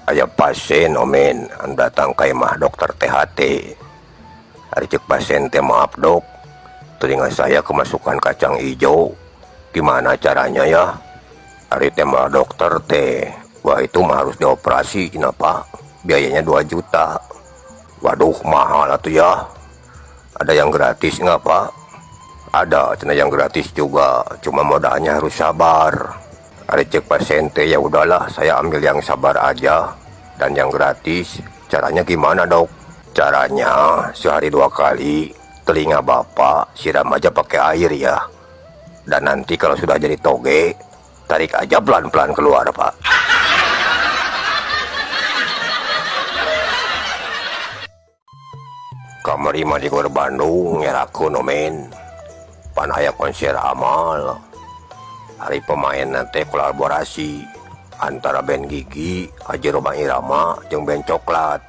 Aya pasien omen anu datang ka imah dokter THT. Ari ceuk pasien teh, "Maaf dok, telinga saya kemasukan kacang hijau, gimana caranya ya?" Ari tema dokter teh, "Wah, itu mah harus dioperasi cenah, Pak, biayanya 2 juta." "Waduh, mahal atuh ya. Ada yang gratis nggak, Pak?" "Ada cenah yang gratis juga, cuma modalnya harus sabar." Ari ceuk pasien teh, "Ya udahlah, saya ambil yang sabar aja dan yang gratis. Caranya gimana, dok?" "Caranya sehari 2 kali telinga bapak siram aja pakai air ya. Dan nanti kalau sudah jadi toge, tarik aja pelan-pelan keluar, Pak." Kamari mah di Gor Bandung ngerakeun omen. Pan aya konser amal. Ari pemain teh kolaborasi antara band Gigi, Haji Rhoma Irama jeung band Coklat.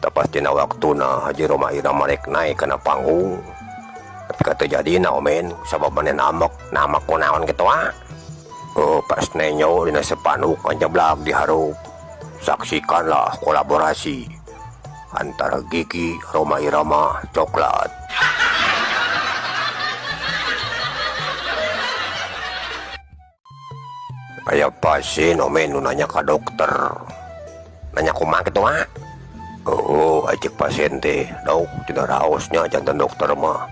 Tepas dina waktuna Haji Rhoma Irama rek naik kana panggung. Tapi kata jadina omen, sabab maneh namek, namek ku naon kitu ah. Oh, pas nenyo dina sepanduk anjeblak di hareup. Saksikanlah kolaborasi antara Gigi, Rhoma Irama, Coklat. Aya pasien omen nu nanya ka dokter. Nanya kumaha kitu ah? Oh, ceuk pasien teh, "Dok, cenah raosnya janten dokter mah.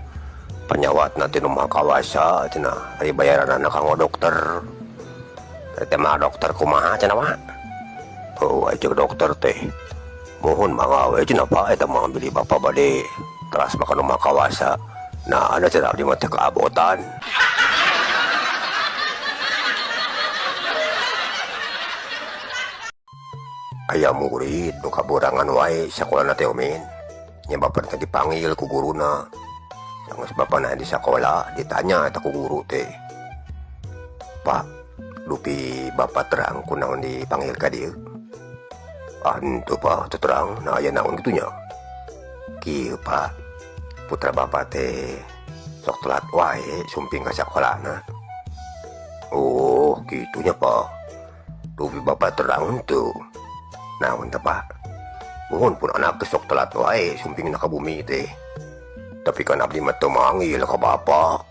Panyawatna teh nu maha kawasa cenah, ari bayaranana kanggo dokter." Ari teh mah dokter, "Kumaha cenah, Pak?" Oh, ceuk dokter teh, "Muhun mangga we cenah, Pak, eta mah bilih bapak bade teras mah ka nu maha kawasa. Nah, ada cenah abdi mah teh kaabotan." Aya murid nu kaborangan wae sakolana teh omen. Nya bapak teh dipanggil ku guruna. Sanggeus bapana di sakola ditanya eta ku guru teh. "Pak, dupi bapak terang kunaon dipanggil ka dieu?" "Ah, henteu Pak, teu terang, nah aya naon kitu nya?" "Kieu Pak, putra bapak teh sok telat wae sumping ka sakolana." "Oh, kitunya Pak. Dupi bapak terang henteu?" "Naon teh, Pak?" "Muhun pun anak teh sok telat wae sumpingna ka bumi teh. Tapi kan abdi mah teu manggil ka bapak."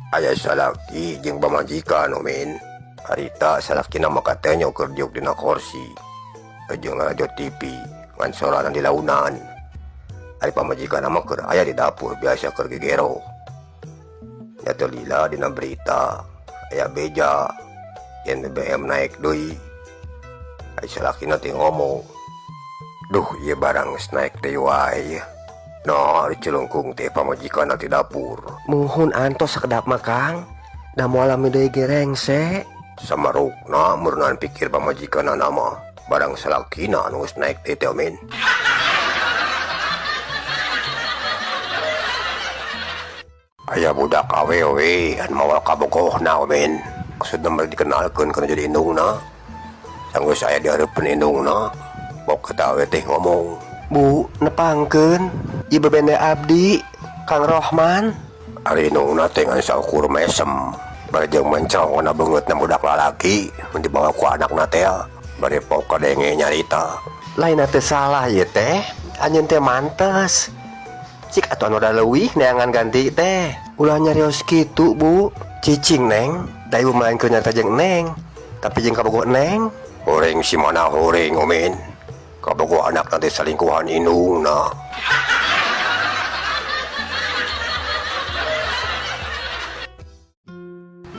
Aya salaki jeung pamajikan omen. Harita salakina mah katenyo keur diuk dina kursi jeung lalajo TV ngan sorana dilaunan. Ari pamajikan mah keur aya di dapur biasa keur gegero. Nya teu lila dina berita aya beja yen BBM naik deui. Ari salakina teh ngomong, "Duh, ieu barang geus naik deui wae." Nah, dicelengkung teh pamajikan di dapur. Muhun antos sakedap mah Kang, da moal lami deui ge rengse. Samarukna meureunan pikir pamajikanna mah barang salakina anu geus naik deui teh omen. Aya budak awewe anu mawa kabogohna omen. Maksudna mah dikenalkeun kana jadi indungna. Sanggeus aya di hareupeun indungna, bok eta awewe teh ngomong, "Bu, nepangkeun ieu bebende abdi, Kang Rohman." Ari indungna teh ngan saukur mesem. Bari jeung mencong kana beungeutna budak lalaki mun dibawa ku anakna teh, bari pok kadenge nyarita. "Lain teh salah ieu teh, anjeun teh mantes. Cik atuh anu da leuwih neangan ganti teh. Ulah nyarios kitu, Bu. Cicing Neng, da ibu mah lain keur nyarita jeung Neng, tapi jeung kabogoh Neng." Horeng si mana horeng omen. Kabogoh anak nanti selingkuhan indungna.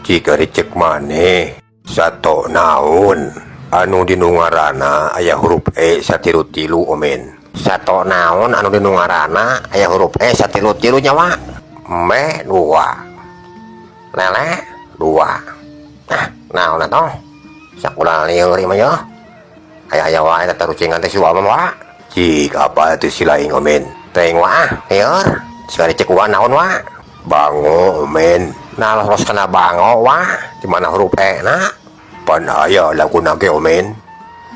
Jika dicek maneh sato naon anu dinu ngaranna aya huruf E satilu tilu omen. Sato naon anu dinu ngaranna aya huruf E satilu tilu nyawa? Me dua, lele dua. Nah, naon atuh? Sakulah lieur ieu mah yeuh. Aya-aya wae teh tarucingan teh si Wa mah wa. Cik apa teh si lain omen? Teuing wa ah, lieur. Siga dicek wa naon wa? Bango omen. Nah, los kena bango wa. Di mana huruf E na? Pan aya laguna ge omen.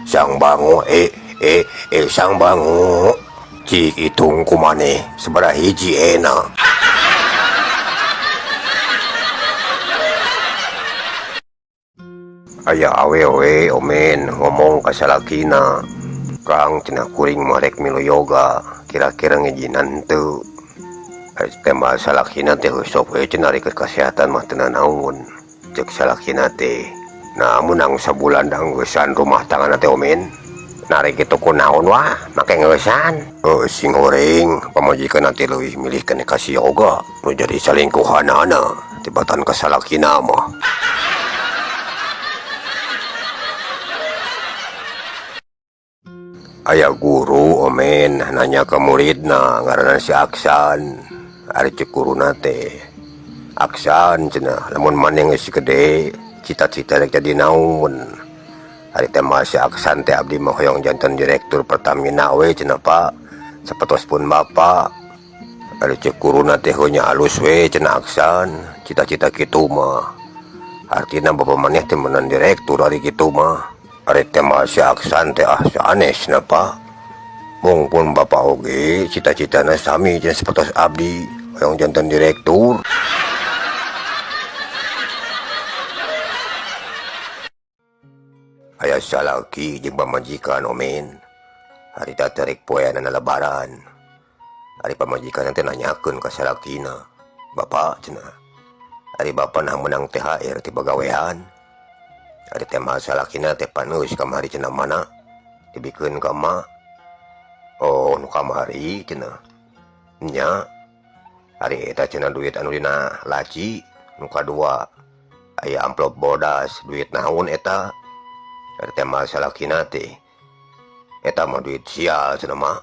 Sang bango e e e sang bango. Cik hitung kumaneh sabaraha hiji e na. Aya awewe omen ngomong ka salakina, Kang cenah kuring mah rek milu yoga, kira-kira ngijinan teu. Ari teh salakina teh sok we cenah rek kesehatan mah teu nanaon. Cek salakina teh, nah menang sabulan danggeusan rumah tangga teh omen. Narik itu ku naon wah, make ngeusan. Oh sing goreng, pamajikan nanti leuwih milih keneh ka si yoga, nu jadi salingkuhanana tibatan ka salakina mah. Aya guru omen nanya ke muridna ngaranna si Aksan. Ari cek guruna teh, Aksan cenah lamun maneh geus gede cita-cita rek jadi naon. Ari teh mah si Aksan teh abdi mah hoyong janten direktur Pertamina we cenah Pak, sapertos pun Bapak. Ari cek guruna teh heuh nya alus we cenah Aksan, cita-cita kitu mah. Artina bapak maneh teh meunang direktur ari kitu mah. Ari teh mah si Aksan teh ah sanes cenah Pak. Mung pun bapak oge cita-citana sami cenah sapertos abdi hoyong janten direktur. Aya salaki jeung pamajikan omen. Harita teh rek poeanana lebaran. Ari pamajikan teh nanyakeun ka salakina, Bapak cenah, ari bapak nah meunang THR ti pagawean. Ari teh mah salakina teh paneus kamari cenah mana dibikeun ka emak. Oh nu kamari cenah. Nya ari eta cenah duit anu dina laci nu kadua aya amplop bodas duit naon eta. Ari teh mah salakina teh eta mah duit sial cenah mah.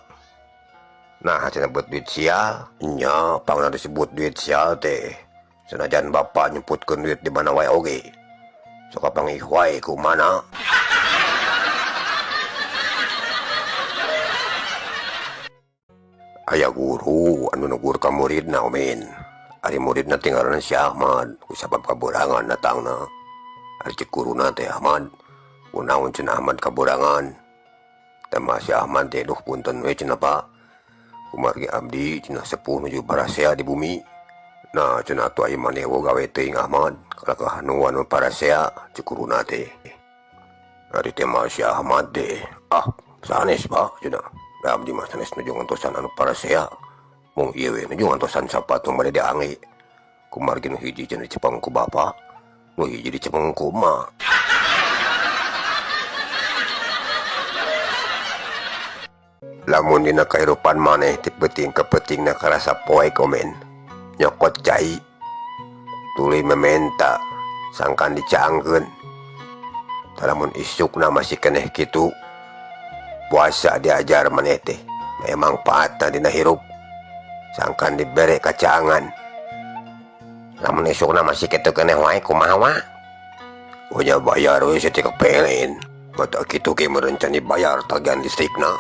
Nah cenah buat duit sial nya pangna disebut duit sial teh senajan bapak nyebutkeun duit di mana wae oge sok kapanggih wae ku mana. Aya guru anu negur ka muridna omen. Ari muridna teh ngaranna si Ahmad ku sabab kaborangan datangna. Ari cek guruna teh Ahmad kunaon cenah Ahmad kaborangan. Teh mah si Ahmad teh duh punten we cenah Pak, kumargi abdi cenah sepuh nuju parasea di bumi. Nah cenah atuh aya maneh wo gawe teuing Ahmad kalakah nu anu parasea cek guruna teh. Ari teh mah si Ahmad teh ah sanes Pak cenah, abdi mah sanes nuju ngantosan anu parasea, mung ieu we nuju ngantosan sapatu bade diangge. Kumargi nu hiji cenah dicepeng ku bapa, nu hiji dicepeng ku emak. Lamun dina kahirupan maneh ti peuting ka peutingna karasa poek omen, nyokot cai tuluy mementa sangkan dicaangkeun. Tah lamun isukna masih keneh kitu puasa diajar maneh teh memang paatna dina hirup sangkan dibere kacaangan. Lamun isukna masih kitu keneh wae kumaha wa? Oh nya bayar we saeutik kepelin. Batak kitu ge meureun can dibayar tagihan listrikna.